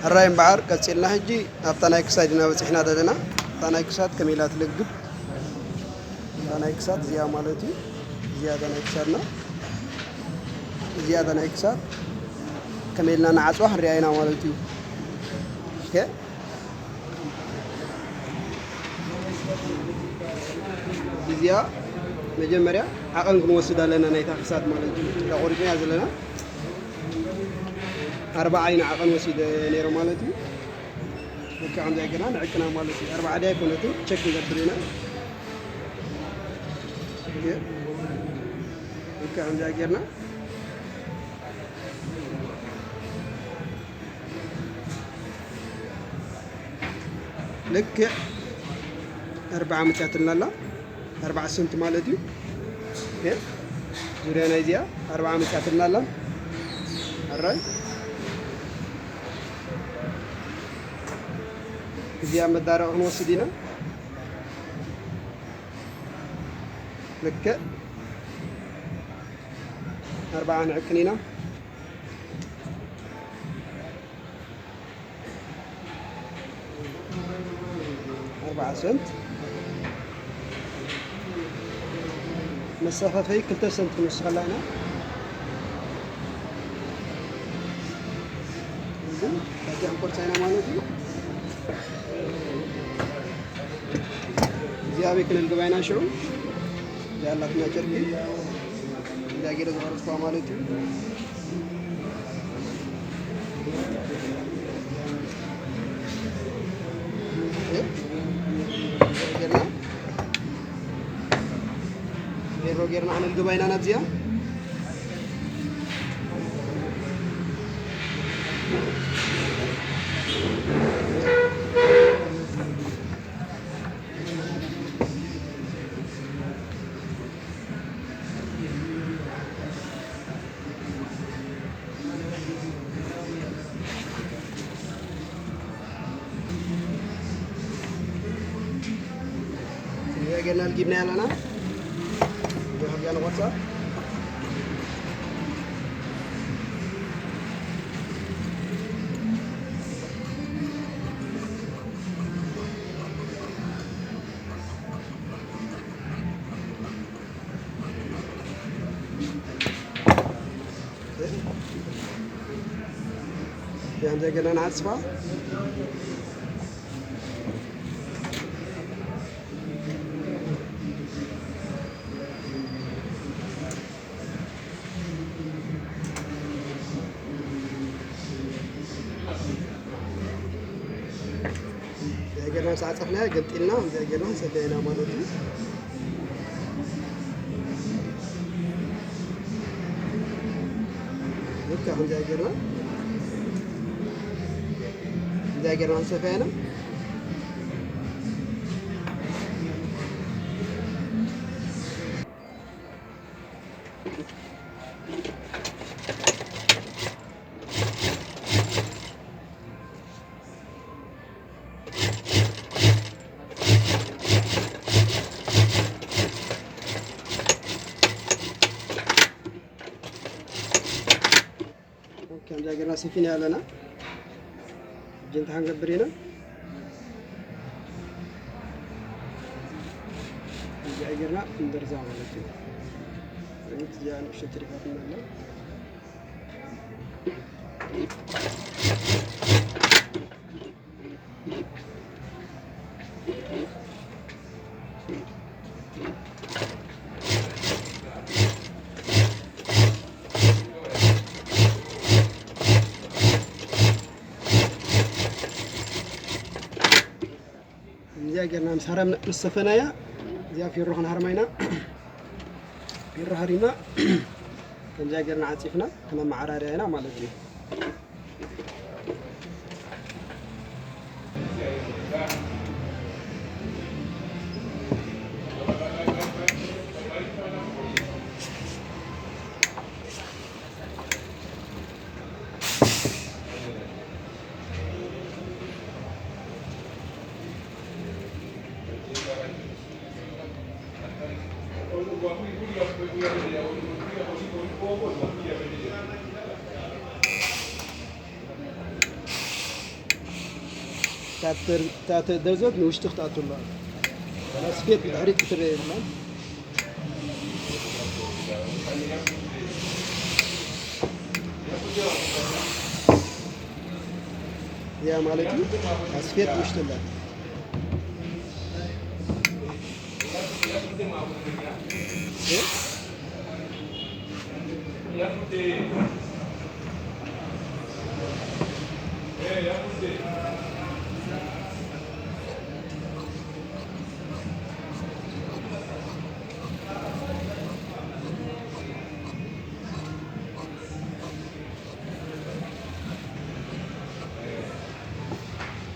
ሕራይ እምበኣር ቀጺልና ሕጂ ኣብታ ናይ ክሳድ ኢና በጺሕና ዘለና። እታ ናይ ክሳድ ከመይ ኢላ ትልግብ? እታ ናይ ክሳድ እዚኣ ማለት እዩ። እዚኣ እታ ናይ ክሳድና። እዚኣ እታ ናይ ክሳድ ከመይ ኢልና ንዓጽዋ ክንሪኣ ኢና ማለት እዩ። ኦኬ። እዚኣ መጀመርያ ዓቐን ክንወስድ ኣለና፣ ናይታ ክሳድ ማለት እዩ። እታ ቆሪጽናያ ዘለና ኣርባዓ ኢና ዓቐን ወሲደ ነይረ ማለት እዩ። ልክዕ ከምዚኣ ጌርና ንዕቅና ማለት እዩ። ኣርባዓ ድያ ኣይኮነትን፣ ቸክ ክንገብር ኢና። ኦኬ። ልክዕ ከምዚኣ ጌርና ልክዕ ኣርባዓ መጻትልና ኣላ። ኣርባዓ ሰንት ማለት እዩ። ኦኬ። ዙርያ ናይ እዚኣ ኣርባዓ መጻትልና ኣላ። ኣራይ። እዚኣ መዳረቕ ክንወስድ ኢና። ልክዕ ኣርባዓ ንዕቅን ኢና። ኣርባዓ ሰንት። መሰፋፈይ ክልተ ሰንት ክንውስኸላ ኢና። ግን ታቲያ ክንቆርጻ ኢና ማለት እዩ። እዚ ኣበይ ክነልግባ ኢና ሽዑ? እዚ ኣላትና ጨርቂ። እዚኣ ገለ ዝቆረጽኩዋ ማለት እዩ። ጌርና ጌሮ ጌርና ክነልግባ ኢና ናብዚኣ። እዚኣ ጌርና ልጊብና ኣለና። እዚኣ ንቆርጻ። እዚኣ እንታይ ገና ንዓጽፋ። እዚኣ ጌርና ምስ ዓጸፍናያ ገንጢልና እዚኣ ጌርና ንሰደና ማለት እዩ። ልክዕ ከምዚኣ ጌርና፣ ከምዚኣ ጌርና ንሰፍያ ኢና። ከምዚኣ ጌርና ሰፊና ኣለና። እጂ እንታይ ክንገብር ኢና? እዚኣ ጌርና እንደርዛ ማለት እዩ። እዚኣ ንእሽቶ ተሪፋትና ኣላ። እዚኣ ጌርና ምስ ሃረም-፣ ምስ ሰፈናያ፣ እዚኣ ፌሮ ክንሃርማ ኢና። ፌሮ ሃሪምና፣ ከምዚኣ ጌርና ዓጺፍና፣ ከነመዓራርያ ኢና ማለት እዩ። እታ ተር-፣ እታ ተ-፣ ደርዘት ንውሽጢ ክትኣቱ ኣለዋ። ስፌት ብድሕሪት ክትረአ የብላን። እዚኣ ማለት እዩ። እታ ስፌት ውሽጢ ኣላ።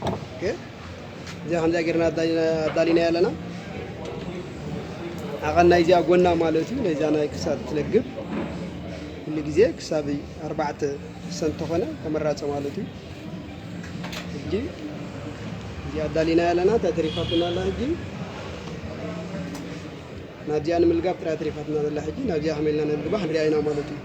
ኦኬ። እዚኣ ከምዚኣ ጌርና ኣዳሊና፣ ኣዳሊና ኣለና። ዓቐን ናይዚኣ ጎና ማለት እዩ፣ ናይዚኣ ናይ ክሳድ ትለግብ ኩሉ ግዜ ክሳብ ኣርባዕተ ፐርሰንት ተኾነ ተመራፂ ማለት እዩ። ሕጂ እዚኣ ኣዳሊና ኣለና፣ እንታይ ተሪፋትና ኣላ ሕጂ? ናብዚኣ ንምልጋብ ጥራይ ተሪፋትና ዘላ ሕጂ፣ ናብዚኣ ከመይ ኢልና ነልግባ ክንሪኣ ኢና ማለት እዩ።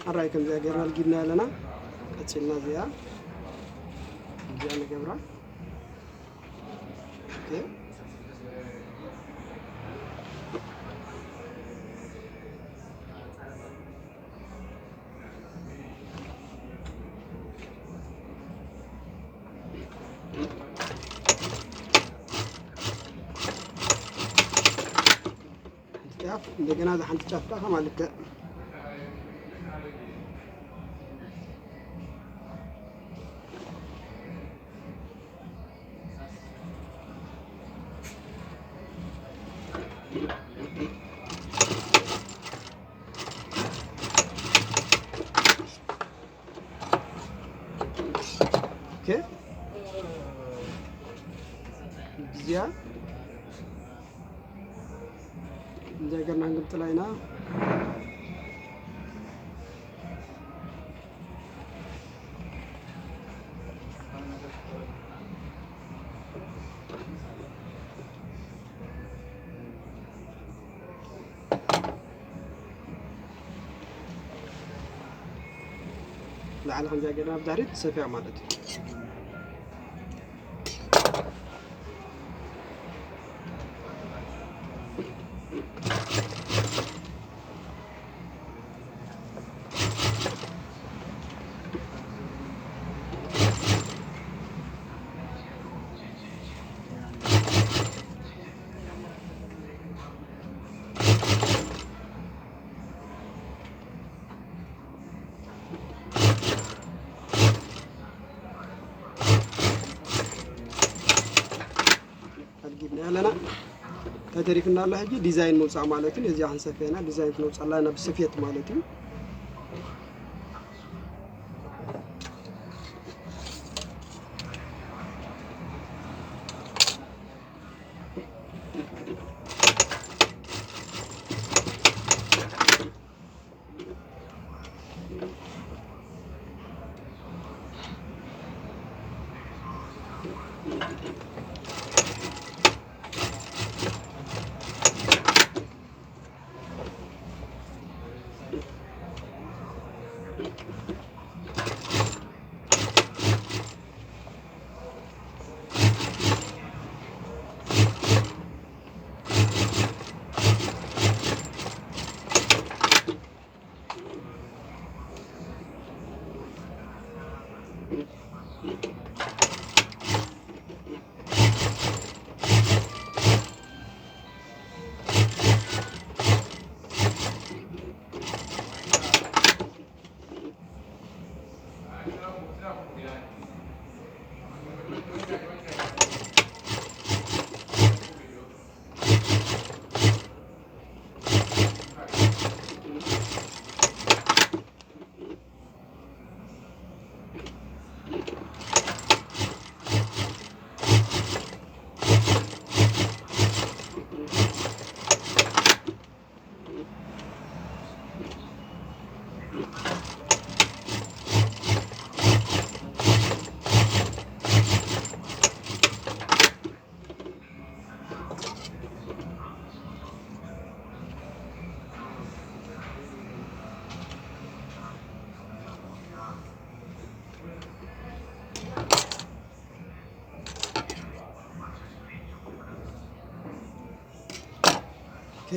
ኣራይ ከምዚኣ ጌርና ኣልጊብና ኣለና። ቀጺልና እዚኣ፣ እዚኣ ንገብራ። ኦኬ። ሓንቲ ጫፍ፣ እንደገና እዛ ሓንቲ ጫፍ ከዓ ከማልክዕ። ኦኬ። እዚኣ እንደገና እንግምጥላ ኢና። ላዕሊ ከምዚኣ ጌርና ብድሕሪት ሰፊያ ማለት እዩ። ኣልጊብና ኣለና። እንታይ ተሪፍና ኣሎ ሕጂ? ዲዛይን ምውፃእ ማለት እዩ። ነዚኣ ክንሰፍየና ዲዛይን ክነውፅኣላ ናብ ስፌት ማለት እዩ።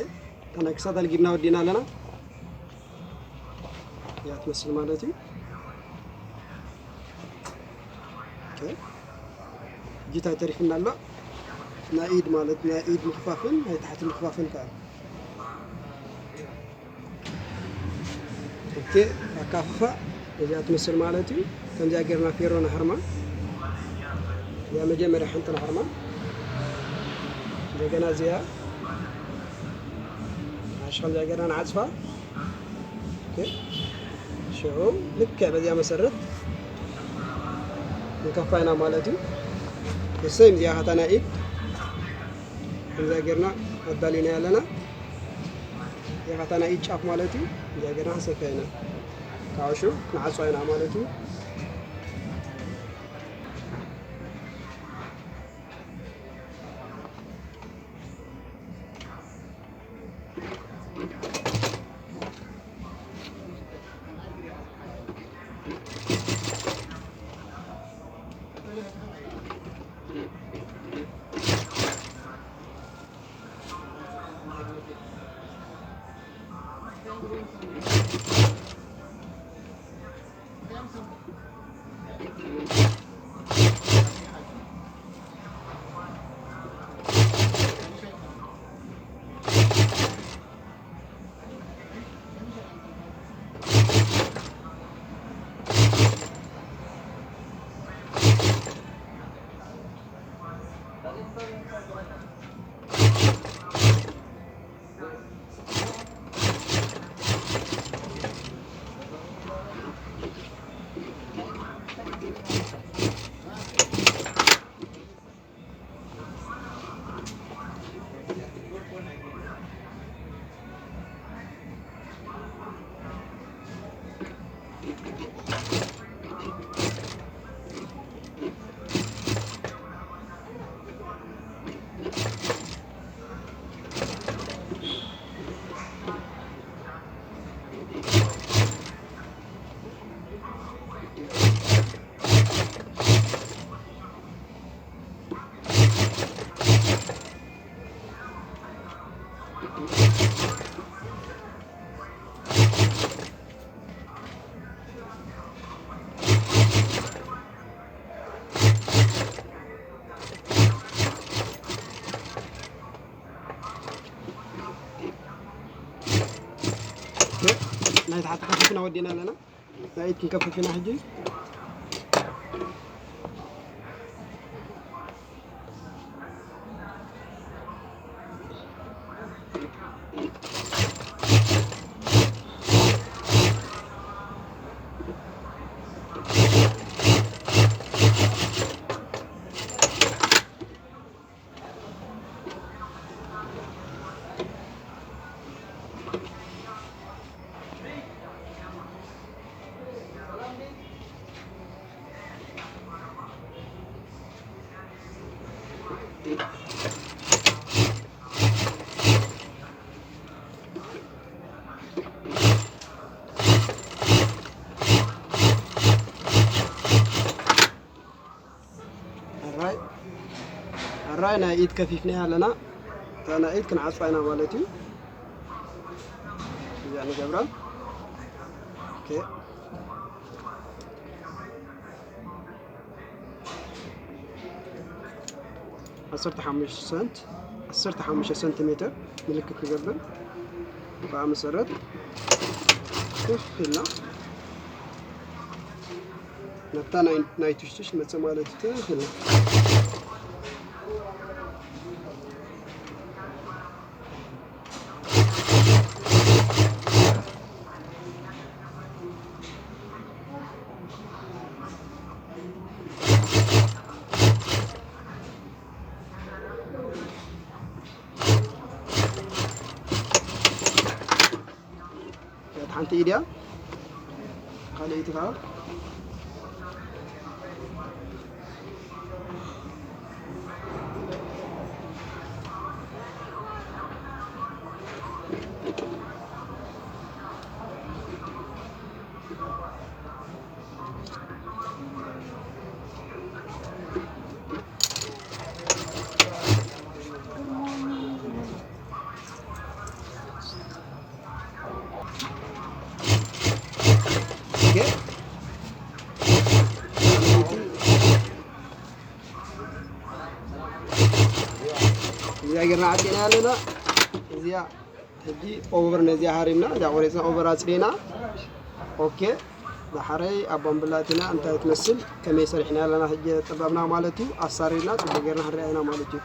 እታ ናይ ክሳድ ኣልጊብና ወዲና ኣለና። እዚኣ ትመስል ማለት እዩ። ኦኬ። ሕጂ እንታይ ተሪፍና ኣሎ? ናይ ኢድ ማለት፣ ናይ ኢድ ምኽፋፍን ናይ ታሕቲ ምኽፋፍን ከኣ። ኦኬ፣ ኣካፍፋ እዚኣ ትመስል ማለት እዩ። ከምዚኣ ጌርና ፌሮ ንሃርማ። እዚኣ መጀመርያ ሓንቲ ንሃርማ። እንደገና እዚኣ ኣሽ ከምዚኣ ጌርና ንዓጽፋ። ኦኬ፣ ሽዑ ልክዕ በዚኣ መሰረት ንከፋ ኢና ማለት እዩ። እሰይ፣ እዚኣ ኸታ ናይ ኢድ ከምዚኣ ጌርና ኣዳሊና ኣለና። እዚኣ ኸታ ናይ ኢድ ጫፍ ማለት እዩ። እዚኣ ጌርና ክንሰፍያ ኢና። ካብኡ ሽዑ ንዓጽዋ ኢና ማለት እዩ። ናይ ታሕቲ ከፊፍና ወዲና ኣለና። ናይ ኢድ ክንከፍፍ ኢና ሕጂ። ኣራይ፣ ኣራይ ናይ ኢድ ከፊፍና ኣለና። እታ ናይ ኢድ ክንዓጽዋ ኢና ማለት እዩ። እዚኣ ንገብራ። ኦኬ። ዓሰርተ ሓሙሽተ ሰንት፣ ዓሰርተ ሓሙሽተ ሰንቲሜተር ምልክት ንገብር። ብኣ መሰረት ኮፍ ኢልና ናብታ ናይ፣ ናይ ትሽትሽ መጽእ ማለት እዩ። ትኽ ኢልና ሓንቲ ኢድያ ካልኣይቲ ከዓ ጌርና ዓፂና ኣለና። እዚኣ ሕጂ ኦቨር ነዚኣ ሃሪምና፣ እዚኣ ቆሪፅና ኦቨር ኣፅሪና። ኦኬ፣ ዳሕረይ ኣብ ባምብላትና እንታይ ትመስል፣ ከመይ ሰሪሕና ኣለና፣ ሕጂ ጠባብና ማለት እዩ፣ ኣሳሪርና ፅቡቅ ጌርና ክንሪኣ ኢና ማለት እዩ።